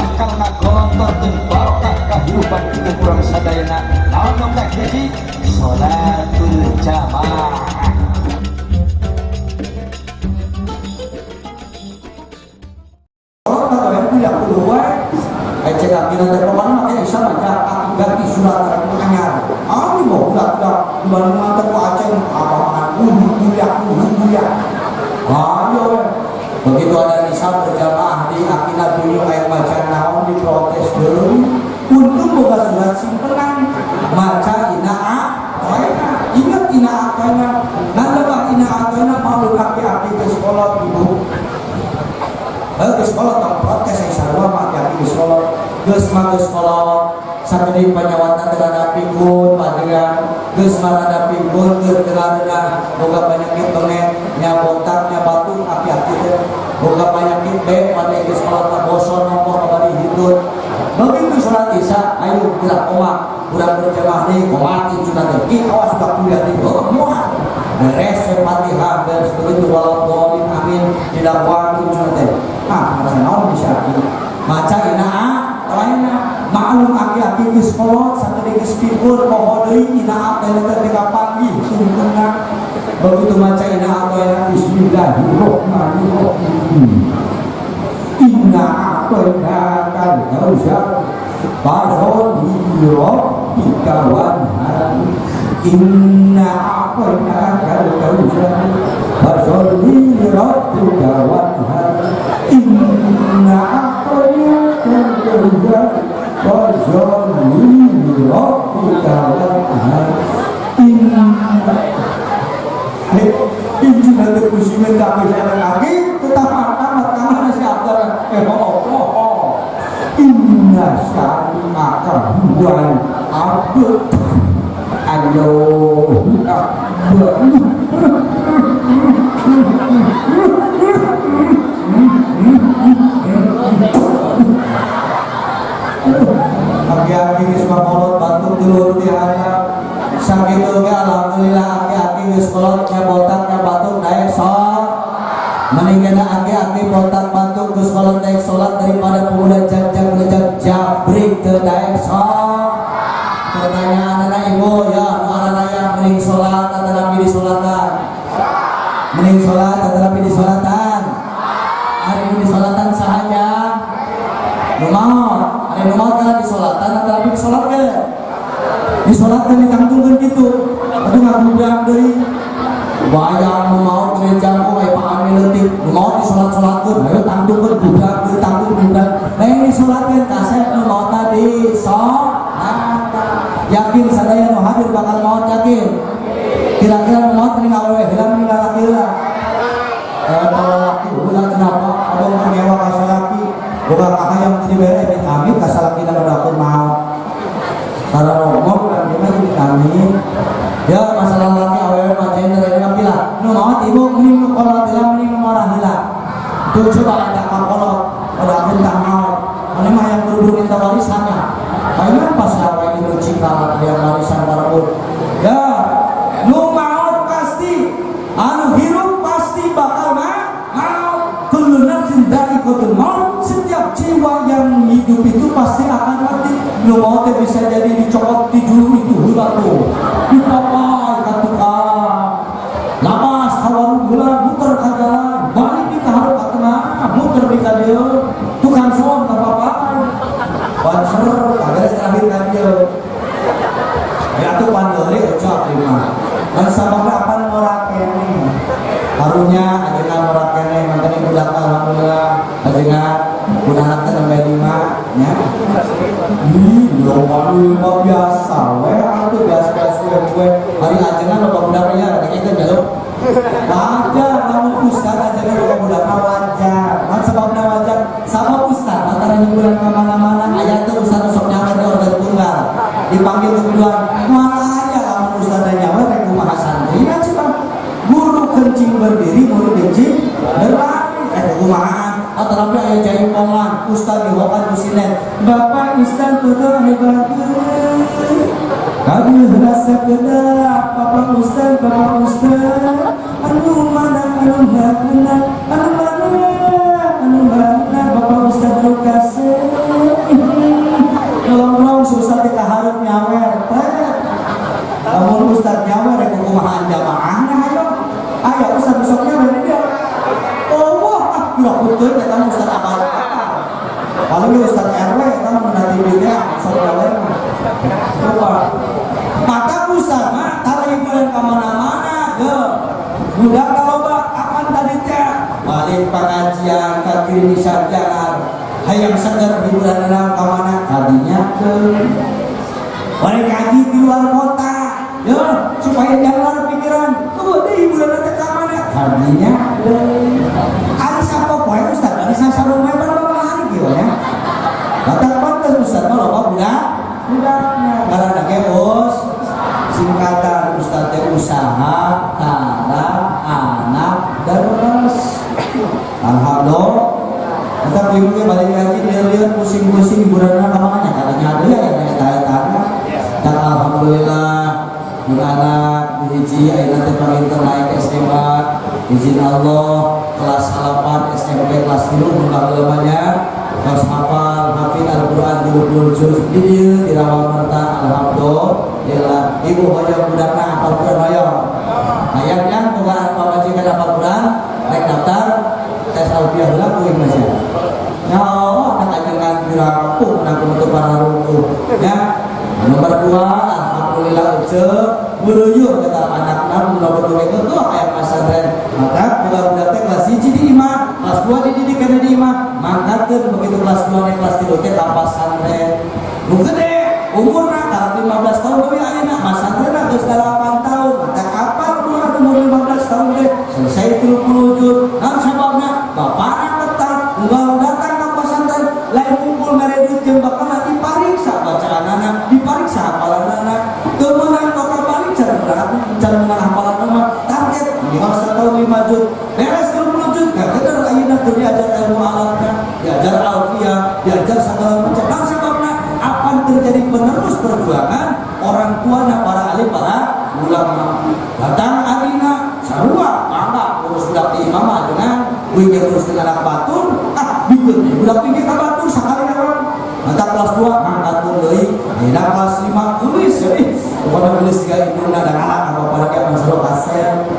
Bakal ngagolontorkeun barokah kehidupan kita kurang sadayana. Naon nu kahiji? Sholatul jamaah. Kuliah kudu wae. Cek akhirnya teh pokoknya make isa baca aku ganti surat anyar. Ah ini mau budak-budak di Bandung teh ku Aceh apa makan kudu kuliah kudu kuliah. Ayo we. Begitu ada Isya berjamaah di Akina dulu kayak baca naon diprotes deui. Untung boga surat simpenan maca ina atoena. Ingat ina atoena. Nalebah ina atoena malu aki-aki ke sekolah ibu. Geus kolot tong protes yang sarua mah aki-aki geus kolot. Geus mah geus kolot. Sakedik panyawatna teu rada pikun padegan. Geus mah rada pikun keur teu rada boga penyakit bengek nya botak nya batuk aki-aki teh. Boga penyakit B pada geus kolot mah boson nomor bari hitut. Begitu sholat isya ayo gerak komat urang berjamaah deui komat injuna teh. Ki awas budak kuliah deui. Oh moal. Beres Fatihah beres begitu walau dhalin amin didakwaan injuna teh. Ah, maca naon bisa aki? Maca ina atoena. Maklum aki-aki geus kolot sakedik geus pikun poho deui ina atoena teh teu kapanggih tungtungna. Begitu maca ina atoena bismillahirrahmanirrahim. Inna atoena kal kautsar fasholli li rabbika wanhar. Inna atoena kal kautsar fasholli li rabbika wanhar. Inna atoena kal kautsar fasholli li rabbika wanhar. Inna injuna teh pusingkeun ka sareng aki tetap tamat kamana si Abdul oh inna syani'aka huwal abtar. Allahu akbar. Aki-aki geus makolot batuk dulur ti handap. Sakitu ge alhamdulillah aki-aki geus kolot nya botak nya batuk daek salat. Mending aki-aki botak batuk geus kolot daek salat daripada pemuda jangjang belejang jabrik teu daek salat. Pertanyaan anak ibu ya, nu araraya mending salat atanapi disolatan? Mending salat atanapi disolatan? Ari nu disolatan sahaja? Nu maot, ari nu maot kana disolatan atanapi disolatkeun? Disolatkeun ditangtungkeun kitu. Atuh ngagubrang deui. Wayang nu maot teh jangkung aya Pak Amil leutik, nu maot disolat-solatkeun, ayo tangtungkeun gubrang deui tangtung gubrang. Lain disolatkeun kasep nu maot tadi solat. Yakin sadaya nu hadir bakal maot yakin? Kira-kira nu maot mending awewe heula mending lalaki heula? Kalau lalaki heula kenapa? Abang ngewa ka salaki, boga kahayang teu dibere amit amit ka salaki da doakeun maot. Karena ngomong kan dia mah amit. Ya masalah lalaki awewe mah gender ini mah pilah. Nu maot ibu mending nu kolot heula mending nu marah heula. Tuh coba ada ka kolot, doakeun tah maot. Mana mah yang buru-buru minta warisannya. Kayaknya pas lawan itu cikal yang warisan parabun. Ya, nu maot pasti, anu hirup pasti bakal maut. Kullu nafsin dha'iqatul maut. Setiap jiwa yang hidup itu pasti akan mati. Nu maot teh bisa jadi dicokot di juru itu heula tuh. Dipapai ka tukang. Lapas ka warung heula muter ka jalan, balik di ka hareup ka tengah, muter di ka dieu. Tukang sound ka papai. Banser kaberes terakhir ka dieu. Ya atuh pandeuri ucap lima. Dan sababna apan ngora keneh. Karunya ajengan ngora keneh mangkane budak alhamdulillah ajengan budak anak teh nembe 5 nya. Ih, loba lima biasa we atuh biasa-biasa we we. Hari ajengan loba budak nya kadang jaluk. Wajar lamun ustad ajengan loba budak wajar. Man sababna wajar sabab ustad antara hiburan ka mana-mana aya teh ustad sok nyawer di organ tunggal. Dipanggil ke biduan, moal aya lamun ustad nyawer rek kumaha santri kan cuma guru kencing berdiri, murid kencing berlari. Kumaha? Atau tapi aya jaipongan, ustad dihokan ku sinden. Bapak ustad kudu hebat. Kami rasa kedap, Bapak ustad, Bapak ustad. Anu mana, anu mana, anu mana, anu mana, Bapak ustad nu kasih. Dulu Ustaz RW eta mah na TV teh sok gawe mah. Coba. Maka Ustaz mah tara hiburan ka mana-mana, ge. Budak loba kapan tadi teh balik pengajian ka kiri jalan. Hayang seger hiburan ka mana? Kadinya ke. Balik ngaji di luar kota, ya, supaya jangan pikiran. Tuh, deh hiburan teh ka mana? Kadinya ke. Ari sapopoe Ustaz, ari sasarung memang babahan kieu ya. Batak pantes Ustaz mah loba budak budaknya. Karena ge us singkatan Ustaz teh usaha tara anak deres. Alhamdulillah. Kita bingung balik ngaji lieur-lieur pusing-pusing hiburanna ka mana nya kadinya ada ya yang eta-eta. Dan alhamdulillah mun anak hiji ayeuna teh panginten naik SMA, izin Allah kelas 8 SMP kelas 3 mun baheula nya kelas hafal hafid Al-Qur'an 30 juz di dieu di Rawamerta. Alhamdulillah, ibu hoyong budakna hafal Quran, hoyong hayang yang boga pamajikan hafal Quran rek daftar tes alfiah heula kuing mas ya. Ya Allah, anak ajengan piraku nang untuk para rukuh ya. Nomor 2, alhamdulillah ece meruyuh kata anak-anak nomor 2 itu tuh kayak pesantren. Maka budak-budak teh kelas 1 di imah, kelas 2 dididik kana di imah, mangkatkeun begitu kelas 2 naik kelas 3 teh ka pasantren. Nu gede umurna karek 15 tahun deui ayeuna masantrenna geus 8 tahun. Maka kapan bulan umur 15 tahun teh selesai 30 juz. Naon sababna? Bapakna ketat, unggal datang ka pasantren lain kumpul mere duit jeung bapakna, dipariksa bacaanana, dipariksa hafalanana. Teu meunang bakal balik cara berangkat cara menang hafalan mah target minimal setahun 5 juz. Beres 30 juz, gak kedar ayeuna keur diajar ilmu alatna, diajar alfiah, diajar segala macam. Naon sababna? Akan terjadi penerus perjuangan orang tuanya para ahli, para ulama. Datang adina sarua bangga urus budak di imam dengan kuing terus dengan anak batur, ah bikin budak tinggi ka batur sakali orang. Mantap kelas 2 mangkat deui, ayeuna kelas 5 tulis ya ih. Pokoknya tulis tiga indungna dan anak apa pada kayak masalah kaset.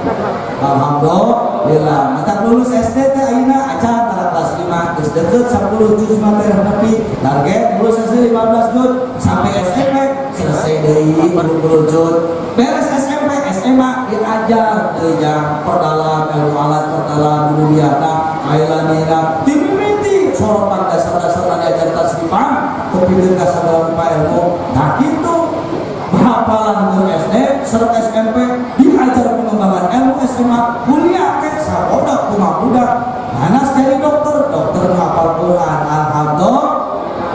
Alhamdulillah. Mantap lulus SD teh ayeuna acan pada kelas 5 geus deket 10 juz mah teh nepi. Target lulus SD 15 juz sampai SMP selesai deui 20 juz. Beres SMP, SMA diajar deui yang perdalam ilmu alat, perdalam dunia, ailanina dimimiti sorotan dasar-dasar diajar tasrifan kepikir ka segala rupa ilmu. Nah gitu hafalan guru SD serta SMP diajar pengembangan ilmu, SMA, kuliah ke sabodak kumaha budak nanas jadi dokter, dokter menghafal Quran, alhamdulillah.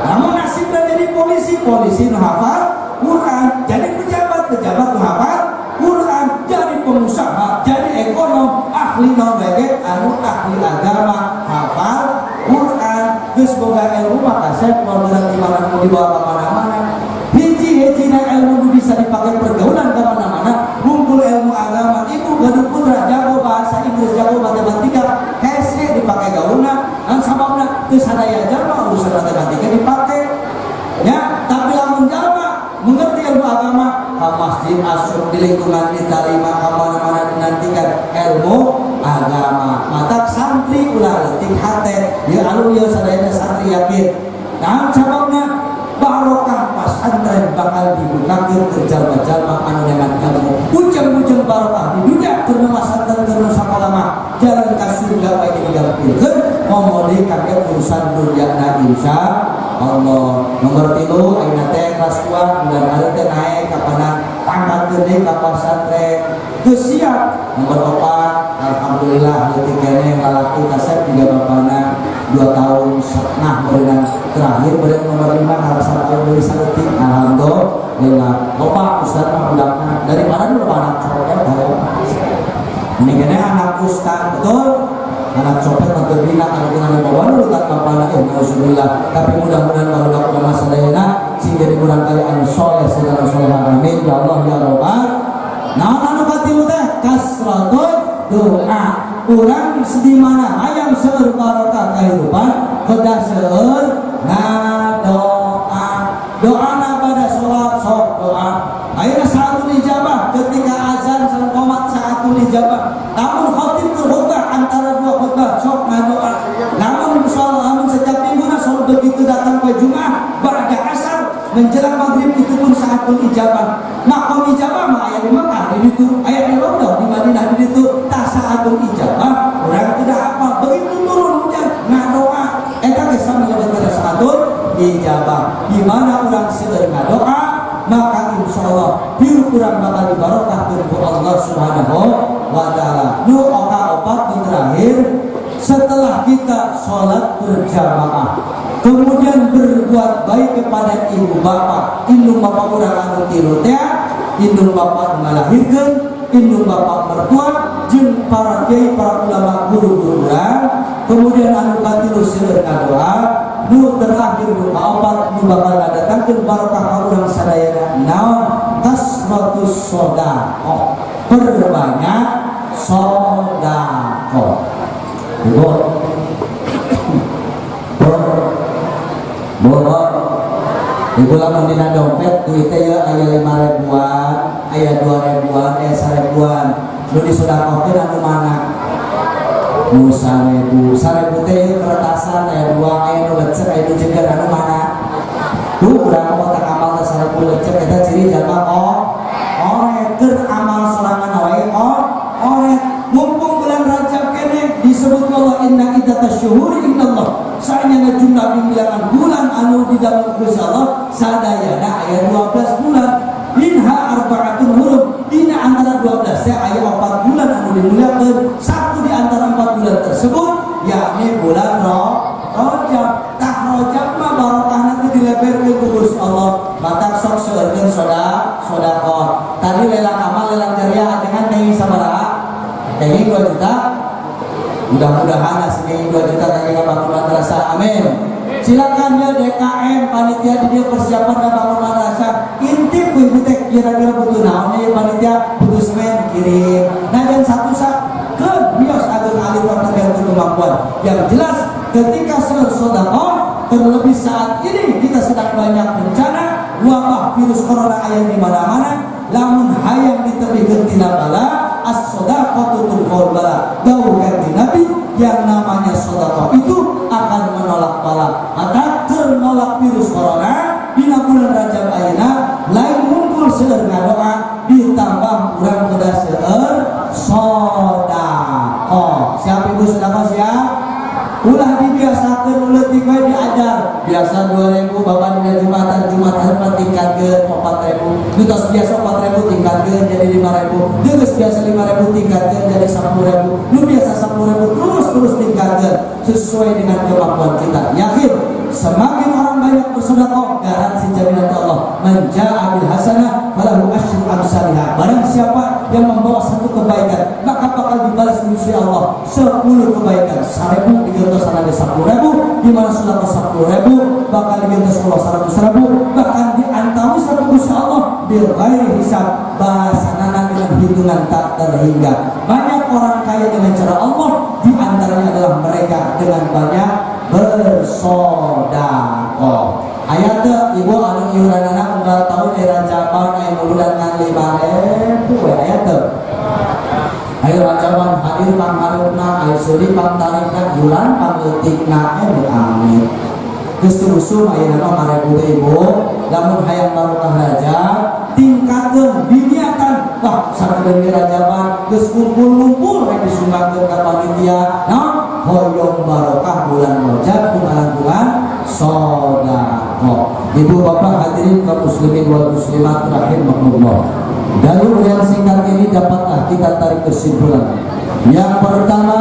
Namun nasibnya jadi polisi, polisi menghafal Quran, jadi pejabat, pejabat menghafal Quran, jadi pengusaha, jadi ekonom, ahli non bae anu ahli agama hafal Quran. Geus boga ilmu maka saya mau di mana mau dibawa ke mana-mana. Hiji-hijina ilmu nu bisa dipakai pergaulan ke mana-mana ngumpul ilmu agama. Ibu gaduh putra jago bahasa Inggris, jago matematika, hese dipakai gaulna. Dan sababna teu sadaya jalma urusan matematika dipakai ya, tapi lamun jalma mengerti ilmu agama ka masjid asup di lingkungan diterima, ka mana-mana dinantikan ilmu agama. Matak santri ulah leutik hate ya, anu ieu sadayana santri yakin. Dan sababna barokah pesantren bakal digunakan ke jalma-jalma anu dengan ilmu. Ujung-ujung barokah di dunia keur masantren, keur sakola mah jalan ka surga wae digampilkeun, komo deui ka urusan dunia na insya Allah. Nomor 3, ayeuna teh kelas 2 bulan hari teh naik kapana pangkat gede ka pesantren geus siap. Nomor 4, alhamdulillah leutik keneh lalaki kasep juga bapana 2 tahun setengah berenang terakhir beren. Nomor 5, harus tahun deui saeutik, alhamdulillah. Bapak ustaz mah budakna daripada nu anak copet hayang ini kene anak ustaz, betul anak copet atau bina anu kuna bawa nu tak bapana, eh nauzubillah. Tapi mudah-mudahan barudak ulama sadayana sing jadi kurang kali anu soleh segala soleh, amin ya Allah ya robbal. Naon anu katilu teh? Kasratul doa. Urang di mana hayang seueur barokah kehidupan kedah seueur ngadoa. Doana pada sholat sok doa. Ayeuna saatul ijabah, ketika azan sareng qomat saatul ijabah. Namun khatib berkhutbah antara dua khutbah sok ngadoa. Namun soal, namun setiap minggu selalu begitu datang. urang poe Jumat ba'da asar menjelang maghrib, itu pun saatul ijabah. Makom ijabah mah aya di Mekah di ditu, aya di Raudhah di Madinah di ditu. Tah, saatul ijabah urang tidak apa, begitu turun hujan ngadoa, eta geus sami lebet kana saatul ijabah. Di mana urang seueur ngadoa, maka insya Allah hirup urang bakal dibarokahkeun ku Allah Subhanahu wa Ta'ala. Nu oka opat, nu terakhir, setelah kita sholat berjamaah, kemudian berbuat baik kepada ibu bapak, indung bapak urang anu tilu teh, indung bapak ngalahirkeun, indung bapak mertua, jeung para kiai, para ulama, guru-guru urang. Kemudian anu katilu, seueur ngadoa. Nu terakhir, nu kaopat, nu bakal ngadatangkeun barokah ka urang sadayana naon? Kasratus sedekah, perbanyak sedekah. Ibu, Bu, Bu, Ibu, lamun dina dompet duit teh ya aya 5 ribuan, aya 2 ribuan, aya 1 ribuan. Nu disodakohkeun anu mana? Nu 1 ribu. 1 ribu teh ieu kertasan aya dua, aya nu lecek, aya nu jeger, anu mana? Tuh, urang mah tak amal teh 1 ribu lecek, eta ciri jalma oh. Oret keur amal sorangan wae, oh. Oret mumpung bulan Rajab keneh disebut Allah inna iddatasyuhuri indallah, saenyana jumlah bilangan bulan anu di dalam Gusti Allah sadayana aya 12 bulan, minha arba'atun hurum, dina antara 12 teh aya 4 bulan anu dimuliakeun. Satu di antara 4 bulan tersebut yakni bulan Rajab. Tah, Rajab mah barokahna teh dileberkeun ku Gusti Allah, matak sok seueurkeun sodakoh. Tadi lelang amal, lelang jariah, dengan kenging sabaraha? Kenging 2 juta. Mudah-mudahan hasilnya 2 juta kangge bangun madrasah, amin. Silakan ya DKM, panitia di dia persiapan bangun madrasah, intip ku ibu teh kira-kira butuh naon ya. Panitia butuh semen, kirim. Nah, dan satu sak ke bios agung alit, tergantung kemampuan. Yang jelas ketika sedekah, terlebih saat ini kita sedang banyak bencana wabah virus corona aya di mana-mana, lamun hayang ditebihkeun tina bala, as-shadaqatu tudfa'ul bala. Dawuh Kanjeng Nabi, yang namanya sedekah itu akan menolak bala. Maka keur nolak virus corona dina bulan Rajab ayeuna, lain ngumpul seueur ngadoa, ditambah urang kedah seueur sedekah. Siap, Ibu, sedekah siap? Ulah dibiasakeun, leutik we diajar. Biasa 2000, bapak dina Jumatan, Jumatan mah tingkatkeun 4000. Nu tos biasa 4000 tingkatkeun jadi 5000. Geus biasa 5000 tingkatkeun jadi 10.000. Nu biasa 10.000 terus terus tingkatkeun sesuai dengan kemampuan kita. Yakin, semakin orang banyak bersedekah, garansi jaminan Allah, man jaa bil hasanah falahu asyru amsalha. Barang siapa yang membawa satu kebaikan, maka bakal dibalas oleh Allah 10 kebaikan. 1 ribu digentos ada 10 ribu, di mana sedekah 10 ribu bakal digentos Allah 100 ribu, bahkan di antara satu Allah bil ghairi hisab, balasanana dengan hitungan tak terhingga. Banyak orang kaya dengan cara Allah, di antaranya adalah mereka dengan banyak bersodakoh. Aya teu ibu anu iuranana unggal tahun era jaman aya muludan ngan 5 ribu we? Aya teu? Ayo rajaban hadir pangharupna, ayo suri pangtarikna, iuran pangleutikna, eh amin. Geus teu usum ayeuna mah 5 ribu teh, Ibu. Lamun hayang barokah Rajab, tingkatkeun diniatan. Wah, sakedeung rajaban geus kumpul-kumpul rek disumbangkeun ka panitia. Naon? Hoyong barokah bulan Rajab ku ngalangkungan sedekah. Ibu bapak hadirin kaum muslimin wal muslimat rahimakumullah. Dari uraian singkat ini dapatlah kita tarik kesimpulan. Yang pertama,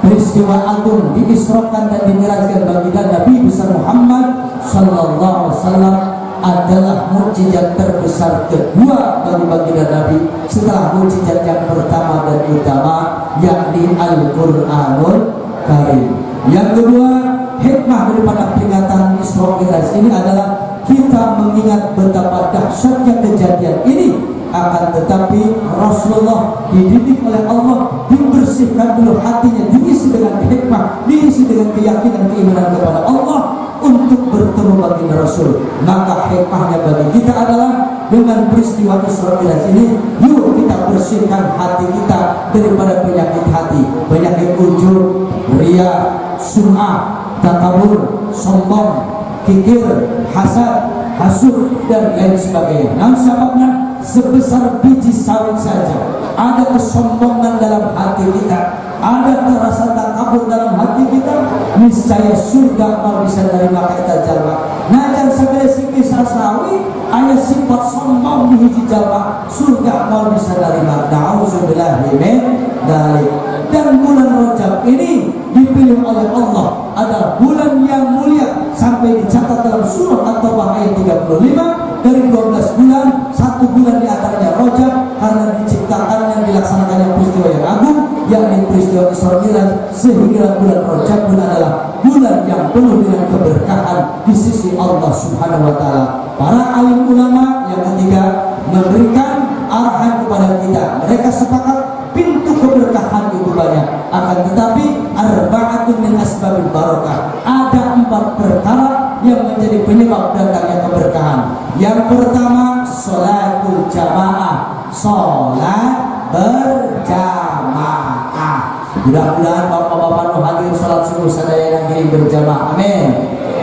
peristiwa agung diisrokan dan dimirajkan baginda Nabi besar Muhammad sallallahu alaihi wasallam adalah mukjizat terbesar kedua bagi baginda Nabi setelah mukjizat yang pertama dan utama, yakni Al-Qur'anul Karim. Yang kedua, hikmah daripada peringatan Isra Mi'raj ini adalah kita mengingat betapa dahsyatnya kejadian ini. Akan tetapi Rasulullah dididik oleh Allah, dibersihkan dulu hatinya, diisi dengan hikmah, diisi dengan keyakinan, keimanan kepada Allah untuk bertemu baginda Rasul. Maka hikmahnya bagi kita adalah dengan peristiwa Isra Mi'raj ini, yuk kita bersihkan hati kita daripada penyakit hati, penyakit ujub, ria, sum'ah, takabur, sombong. Kikir, hasad, hasud, dan lain sebagainya. Namun sebabnya sebesar biji sawit saja ada kesombongan dalam hati kita, ada terasa takabur dalam hati kita, niscaya surga moal bisa nerima kita jalma. Najan segede siki sasawi aya sifat sombong di hiji jalma, surga moal bisa nerima. Na'udzubillahi min dzalik. Dan bulan Rajab ini dipilih oleh Allah adalah bulan yang mulia sampai dicatat dalam surah At-Taubah ayat 35, dari 12 bulan, satu bulan di antaranya Rajab, karena diciptakan dan dilaksanakannya peristiwa yang agung, yakni peristiwa Isra Mi'raj, sehingga bulan Rajab pun adalah bulan yang penuh dengan keberkahan di sisi Allah Subhanahu wa taala. Para alim ulama yang ketiga memberikan arahan kepada kita. Mereka sepakat pintu keberkahan itu banyak. Akan tetapi arba'atun min asbabil barakah. Ada empat perkara yang menjadi penyebab datangnya keberkahan. Yang pertama, sholatul jamaah, sholat berjamaah. Mudah-mudahan bapak-bapak nu hadir sholat subuh sadaya yang berjamaah. Amin.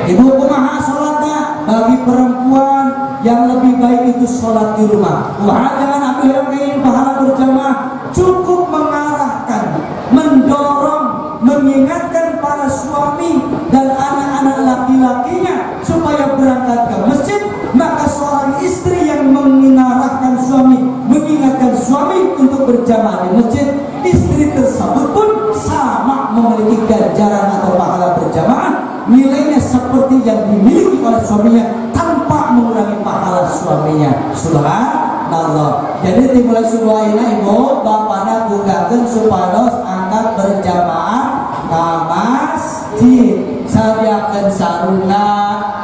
Ibu, kumaha sholatnya? Bagi perempuan yang lebih baik itu sholat di rumah. Wah, jangan ambil yang ingin pahala berjamaah. Cukup mengarahkan, mendorong, mengingatkan para suami dan anak-anak laki-lakinya supaya berangkat ke masjid. Maka seorang istri yang mengarahkan suami, mengingatkan suami untuk berjamaah di masjid, istri tersebut pun sama memiliki ganjaran atau pahala berjamaah, nilainya seperti yang dimiliki oleh suaminya tanpa mengurangi pahala suaminya. Subhanallah. Jadi dimulai subuh ayeuna, ibu bapana gugahkeun supados angkat berjamaah ka masjid, sadiakeun sarungna,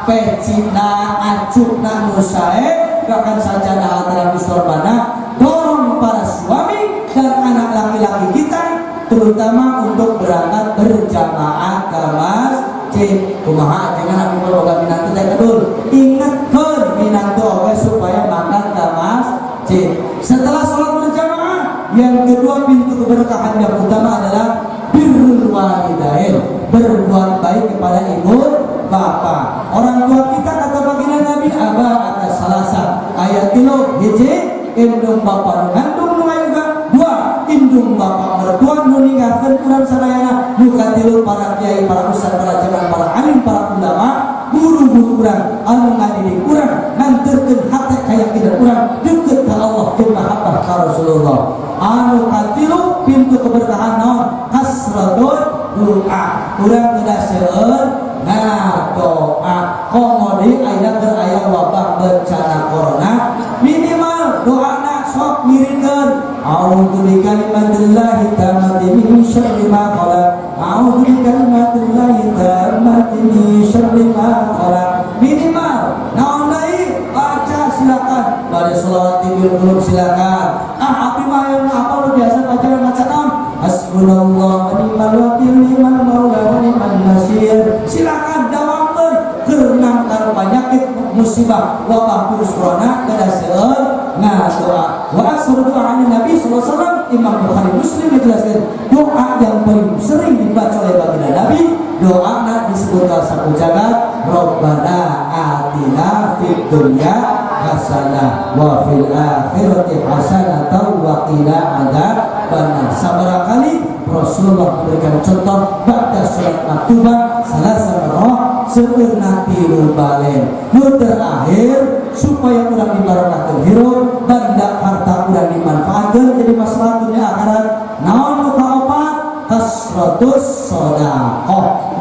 pecina, acukna nu sae, bahkan sajadah antara sorbana. Dorong para suami dan anak laki-laki kita terutama untuk berangkat berjamaah ke masjid. Kumaha jangan, abi boga minantu teh kedul, ingatkeun minantu oge supaya mangkat ke masjid. Setelah sholat berjamaah, yang kedua, pintu keberkahan yang utama adalah birrul walidain, berbuat baik kepada ibu bapak, orang tua kita. Kata baginda Nabi, aba atas salasa ayat tilu: hiji, indung bapak nu ngandung nu ngayuga; dua, indung bapak mertua nu ninggalkeun urang sadayana; nu katilu, para kiai, para ustaz, para jamaah, para alim, para ulama, guru-guru urang anu ngadidik urang, nganterkeun hate keyakinan urang deket ka Allah jeung mahabbah ka Rasulullah. Anu katilu, pintu keberkahan naon? Kasratul doa. Urang kedah seueur ngadoa, komo deui ayeuna keur aya wabah bencana corona. Minimal doana sok ngiringkeun, a'udzu bikalimatillahi tammati min syarri ma khalaq, a'udzu bikalimatillahi tammati min syarri ma khalaq. Minimal naon deui, baca silakan, bade sholawat tibil qulub silakan. Ah, abdi mah yang apa lu biasa baca, maca naon? Hasbunallah wa ni'mal wakil, ni'mal maula wa ni'man nasir. Silakan dawamkeun keur nangkal penyakit musibah wabah virus corona. Kedah seueur ngadoa. Wa aksar doa Nabi sallallahu alaihi wasallam, Imam Bukhari Muslim menjelaskan, doa yang paling sering dibaca oleh baginda Nabi, doa disebut sapu jagat, Rabbana atina fid dunya hasanah wa fil akhirati hasanah wa qina adzabannar. Sabaraha kali Rasulullah memberikan contoh ba'da sholat maktubah salasa marrah, seueurna tilu balen. Nu terakhir, supaya urang dibarokahkeun hirup, banda harta urang dimanfaatkeun jadi maslahat dunia akhirat, naon nu kaopat? Kasratus sedekah.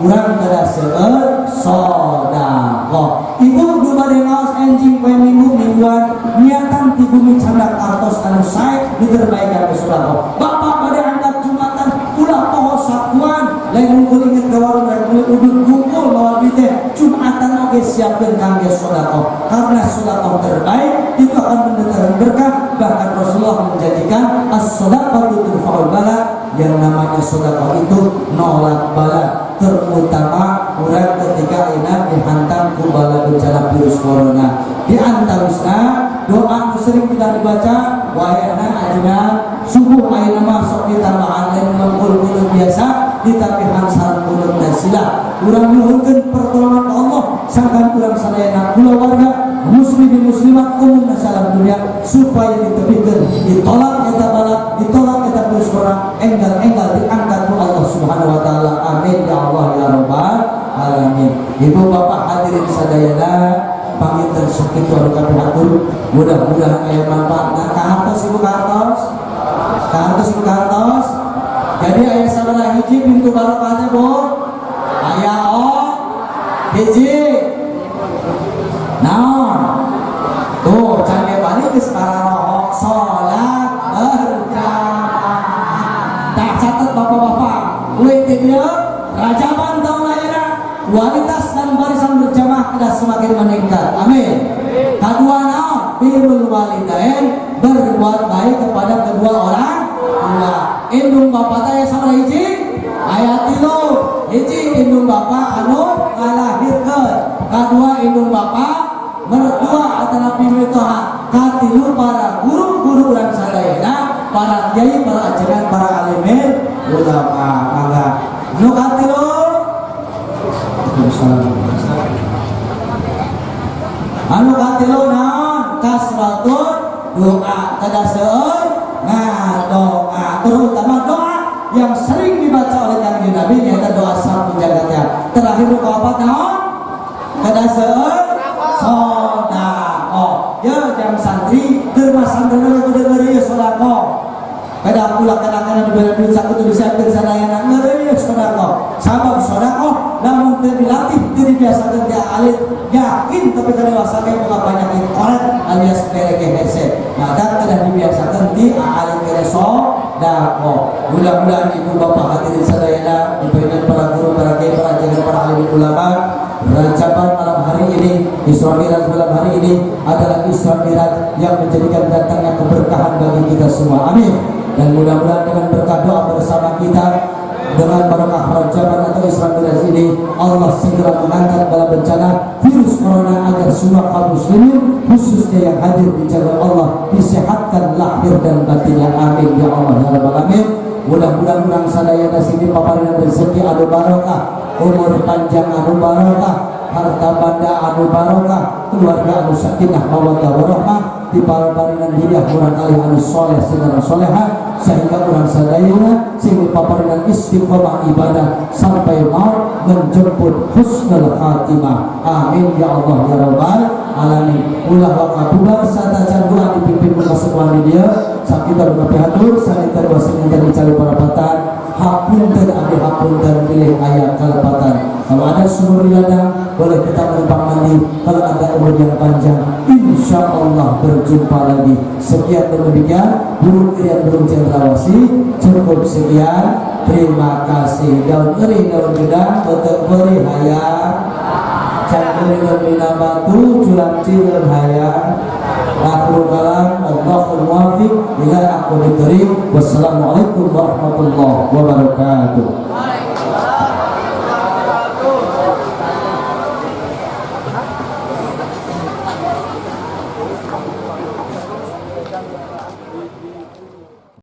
Urang kedah seueur sedekah. Ibu nu bade ngaos enjing poe Minggu, mingguan niatan ti bumi candak artos anu sae nu terbaik ka sedekah. Bapak bade angkat Jumatan, ulah poho sakuan, lain ngumpul inget ke warung rek meuli udud ngumpul mawa duit teh. Jumatan oge siapkeun kangge sedekah, karena sedekah terbaik itu akan mendatangkan berkah. Bahkan Rasulullah menjanjikan as-shadaqatu turfa'ul bala, yang namanya sedekah itu nolak bala, terutama urang ketika ayeuna dihantam ku bala bencana virus corona. Di antawisna doa nu sering tidak dibaca wayahna ajengan subuh ayeuna mah sok ditambahan, lain ngumpul kunut biasa, ditapihan sareng kunut nazilah. Urang nyuhunkeun pertolongan ka Allah. Sangkan urang sadayana kulawarga muslimin muslimat umum salam dunia supaya ditebihkeun, ditolak eta bala, ditolak eta virus corona, enggal-enggal diangkat ku Allah Subhanahu wa taala. Amin ya Allah ya rabbal alamin. Ibu bapak hadirin sadayana, panginten sakitu anu kami hatur, mudah-mudahan aya manfaatna. Kahartos ibu, kahartos, kahartos ibu, kahartos. Jadi aya sabaraha hiji pintu barokahnya, Bu? Aya, oh, hiji. Naon tuh? Can balik geus pararohok salat berjamaah. Tak catat bapak-bapak, wih, dia Rajaban tahun ayeuna kualitas dan barisan berjamaah tidak semakin meningkat. Amin. Kedua naon? Birrul walidain, berbuat baik kepada kedua orang tua. Indung bapak teh sabaraha hiji? Aya tilu. Hiji, indung bapak anu ngalahirkeun. Kedua, indung bapak mertua atau mitoha. Katilu, para guru-guru urang sadayana, para kiai, para ajengan, para alimin ulama. Mangga nu katilu. Anu katilu naon? Kasratun doa, kada seueur ngadoa, terutama doa yang sering dibaca oleh Kanjeng Nabi, yaitu doa sapu jagatnya. Terakhir nu kaopat naon? Kada seueur sedekah. Ya, jam santri keur mah santri kudu ngeureuyeuh sedekah. Kada ulah kadang-kadang diberi duit sakitu disiapkeun sadayana, ngeureuyeuh sedekah. Sabab sedekah lamun teu dilatih, teu dibiasakeun ti alit, yakin tapi ka dewasa ge boga penyakit koret alias perege hese. Maka kedah dibiasakeun ti alit kene sedekah. Mudah-mudahan ibu bapak hadirin sadayana, diberikan para guru, para kiai, para ajaran, para alim ulama, Rajaban malam hari ini, Isra Mi'raj malam hari ini adalah Isra Mi'raj yang menjadikan datangnya keberkahan bagi kita semua. Amin. Dan mudah-mudahan dengan berkah doa bersama kita, dengan barokah Rajaban atau Isra Mi'raj ini, Allah segera mengangkat bala bencana virus corona agar semua kaum muslimin, khususnya yang hadir di jalan Allah, disehatkan lahir dan batinnya. Amin ya Allah ya rabbal alamin. Mudah-mudahan urang sadayana sini paparinan rezeki anu barokah, umur panjang anu barokah, harta banda anu barokah, keluarga anu sakinah mawaddah warahmah, di parinan hidayah murang kali anu soleh sinareng soleha, sehingga urang sadayana sing dipaparinan istiqomah ibadah sampai mau menjemput husnul khatimah. Amin ya Allah ya rabbal alamin. Ulah waka bubar satacan doa dipimpin ku kasepuhan di dieu. Sakitu anu kapihatur, saninten wasinten dicari parapatan. Hapunten abdi, hapunten pilih aya kalepatan. Kalau ada sumur di ladang, boleh kita menumpang mandi. Kalau ada umur yang panjang, insya Allah berjumpa lagi. Sekian dan demikian, burung irian, burung cendrawasih, cukup sekian. Terima kasih. Daun eri, daun gedang, beuteung peurih hayang. Cangkeureun dina batu, culang cileun hayang. Akhirul kalam, Allahul muwafiq ila aqwamit thoriq. Wassalamualaikum warahmatullahi wabarakatuh.